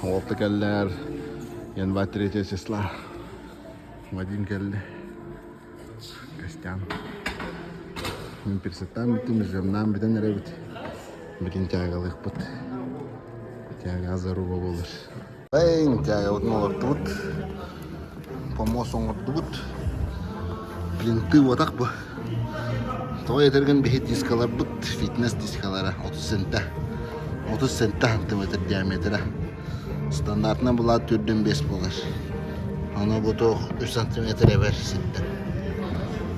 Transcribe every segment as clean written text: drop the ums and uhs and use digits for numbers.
Уолта кэллэр. Январь 3 числа. Вадим кэллэ. Костян. Мин персеттаан бүттүм, жемнаан бүтэн эрэбит. Бүтүн тягалыахпыт. Тяга заруба буолар. Эйн тягабытын олортубут. Помос оҥордубут. Плинты уотах бу. Тоҕо этэргин биһи дискаларбыт фитнес дискалара 30 центэ. 30 центэ сантиметр диаметра. Стандартынан булаат түрдүн 5 буолар. Аны бу туох 3 сантиметр эбэр ситтэн.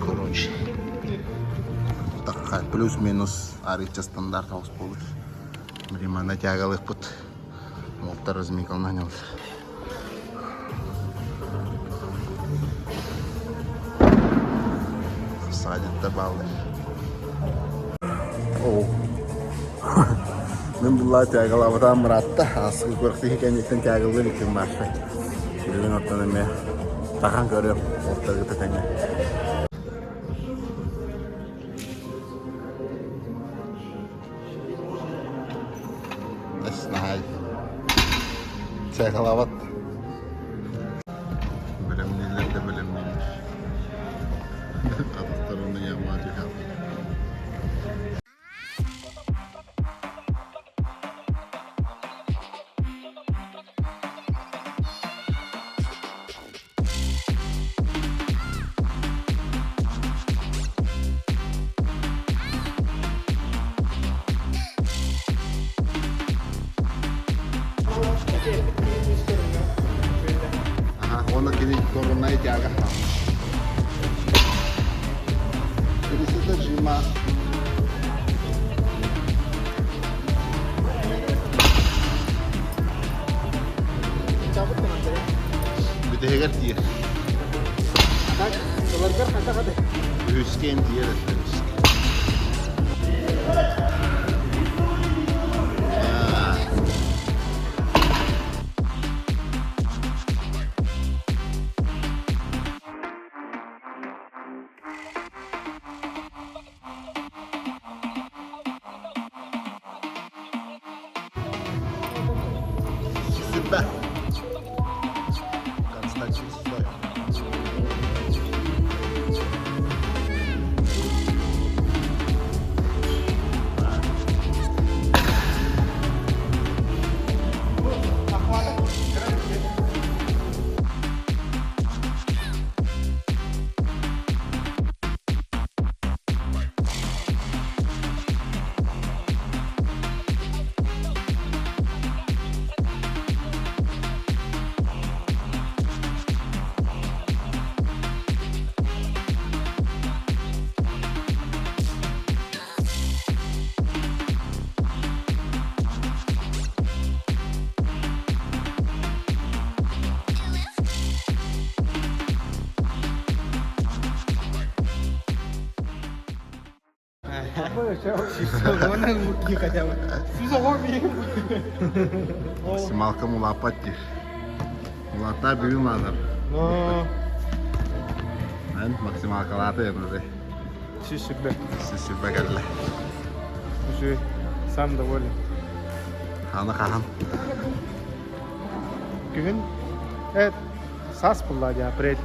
Короче. Такка плюс-минус арыыча стандарт оҕус буолар. Билимана тягалыахпыт. Уолтар разминкалана анньалар. Саадьыттар бааллар. Оо. Мин буллаа тягалаабатаам быраатта. Ааскы күрэхтэһии кэнниттэн тягалыыр иккин баартай. Билигин оттон эмиэ тахан көрүөм. Уолтаргыта тэҥҥэ. Наһаа Чайхалаабат. Бэлэмнииллэр да бэлэмнииллэр. Атахтарын ыйаамаҕа түһэҕин. Аха, уонна кини коронай тяга. Пересета жима. Бүтэһигэр тиийэр. Үһүскээн тиийэр этэ үһүскэ. Сүрбэ. Константин Сысоев. Максималкам улааппат диир. Улааттаа бүгүн улаатар. Эн максималкалаата януды. 100 сүрбэ. 100 сүрбэ кэллэ. Үчүгэй. Сам доволен. Аны хаһан? Күһүн э саас булла дии апрель.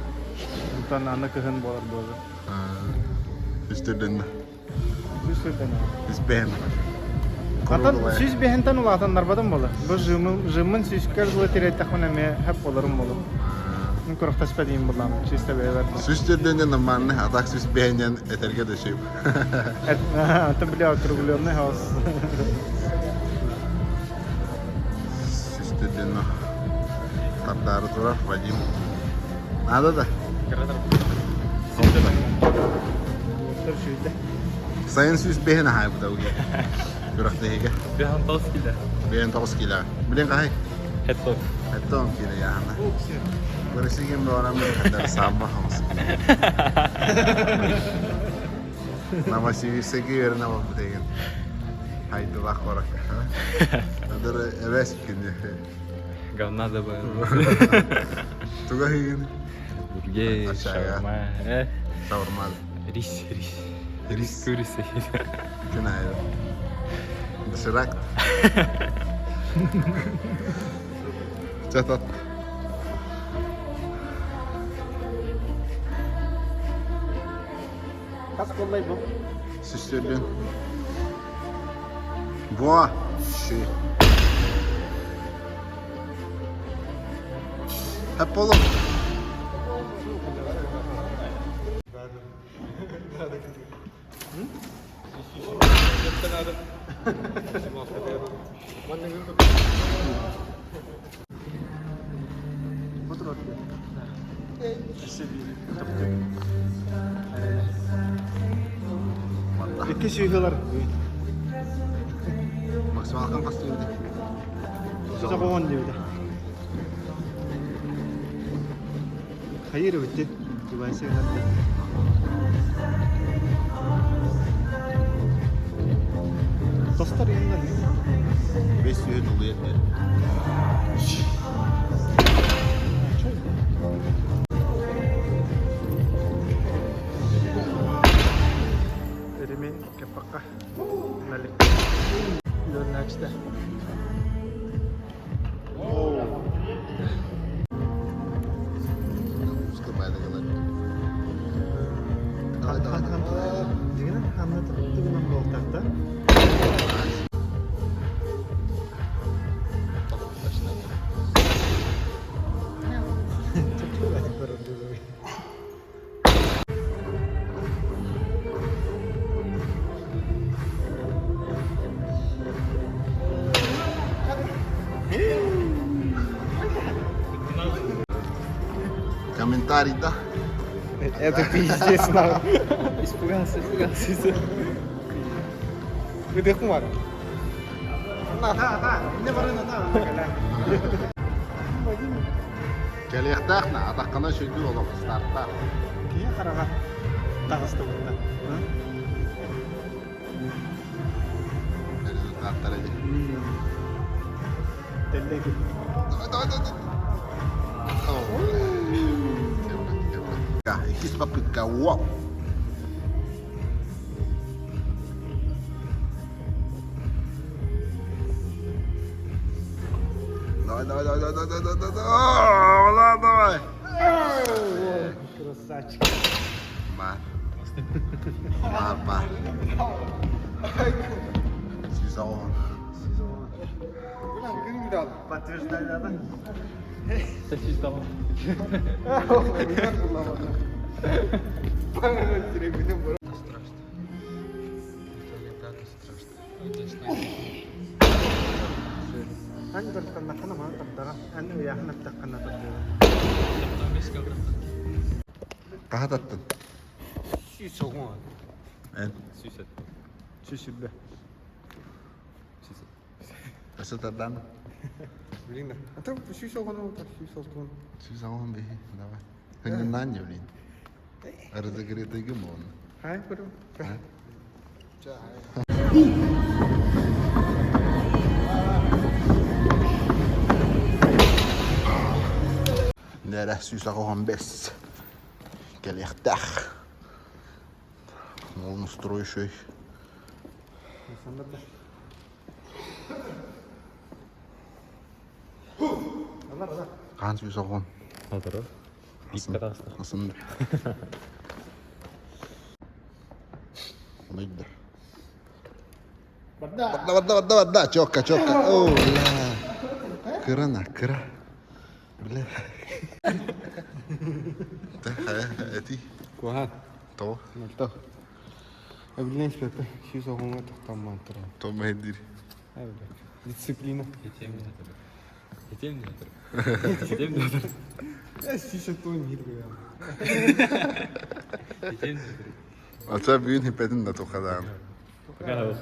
Онтон аны кыһын буолар буолла. Үстүрдэннэ. Үс сүрдэнэ. Үс бэһэн. Атын 105-тэн улаатаннарбатым буолар. Бу жиммын, жиммын сүүскэр дылы тириэттэхпинэ эмиэ хэп боларым буолар. Мин күрэхтэспэт иим буллам, чисто бэйэбэр. Сүүс төрдүнэн нормальный, а так сүүс бэһинэн этэргэ да сөп. Это, бля, округленный хаос. Сүүс төрдүнэн тардаары турар Вадим. Надо да? Сайын 105 аһаабыта уге. Күрэхтэһиигэ. 59 кило. 59 кило. Билин хаһай? Хеттон. Хеттон кило яхана. Бырысыгин баарам хатар саамма хамс. Новосибирскайга үөрэнэ барбыт эгин. Хайдылах баракка. Адыр эбэс күнү. Говна добавил. Туга хыгын? Бургер, шаурма. Э? Шаурма. Рис, рис. Рис. Курица. Күн аайы. Доширак. Чатат. Хас буоллай бу? Сүстүрдүн. Во! Ши. Hep oğlum. Икки сүүһүлар. Максималкан хас диэбитэ? Соҕоҕон диэбитэ. Хайыр эбит девайсы гынар Тостор иһиннэр. Бес сүүһү тулуйар диэн. Ремень кеппакка. Налик. Лөрнәчтә. Дигенен ханнатып тугунан буолтахта. Комментарий, да? Это пиздец, нахуй. Испугался, испугался. Выдоху бар. На, на, на, не бары на, на, Кэлиэхтээх на, атаххына сүрдүү олох стартаах. Киһи хараҕа таҕыста бутта. Результаттара дии. Тэллэки. Давай, давай, давай. Иккис попытка. Вау! Давай, давай, давай, давай, давай, давай, давай, давай, давай. Красавчик. Бар. Бар, бар. Сезон. Подтверждай, да? Сосис там. Страшно. Ан бартаннаххына маны тардаҕа, ан ыйааһын аттаххына тардыаҕа. Хаһа таттын? Сүүс оҕо. Эн? Сүүс. Сүүс сүүрбэ. Сүүс. Өссө тардан. Блин, а то сүүс оҕону сүүс алтан. Сүүс оҕон биһи, давай. Хыннан блин. Разогретый гымон. Хай, көрүм. Нэрэ сүүс оҕон бэс. Кэлиэхтээх. Ол настрой еще. Хаан сүүс оҕон. Отыру. Бииккэ таҕыста. Асын. Ойда. Барда. Барда, барда, барда, барда. Чокка, чокка. О, бля. Кыра на, кыра. Бля. Эти. Куһаҕан. То. Мөлтөх. Эбилин испэппэ сүүс оҕоҥҥо тохтоммон туран. То мэйдир. Дисциплина. Этем не отыр. Этем не отыр. Этем не отыр. Сүүс оттон мир гыям. Этем не отыр. Ата бүгүн хипетин да тухадаан. Пока.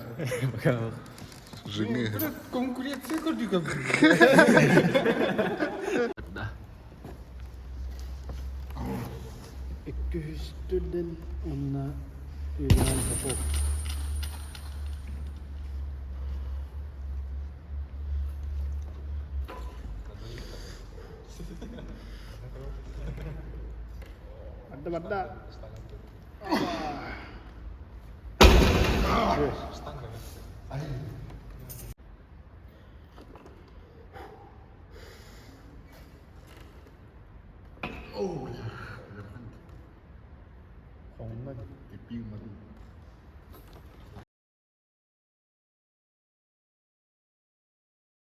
Пока. Жиңы. Конкуренция көрдүк. Да. Иккүһүстүрден онна Иван Попов. Барда барда. Оо, бля. Хоҥно. Типпиин матын.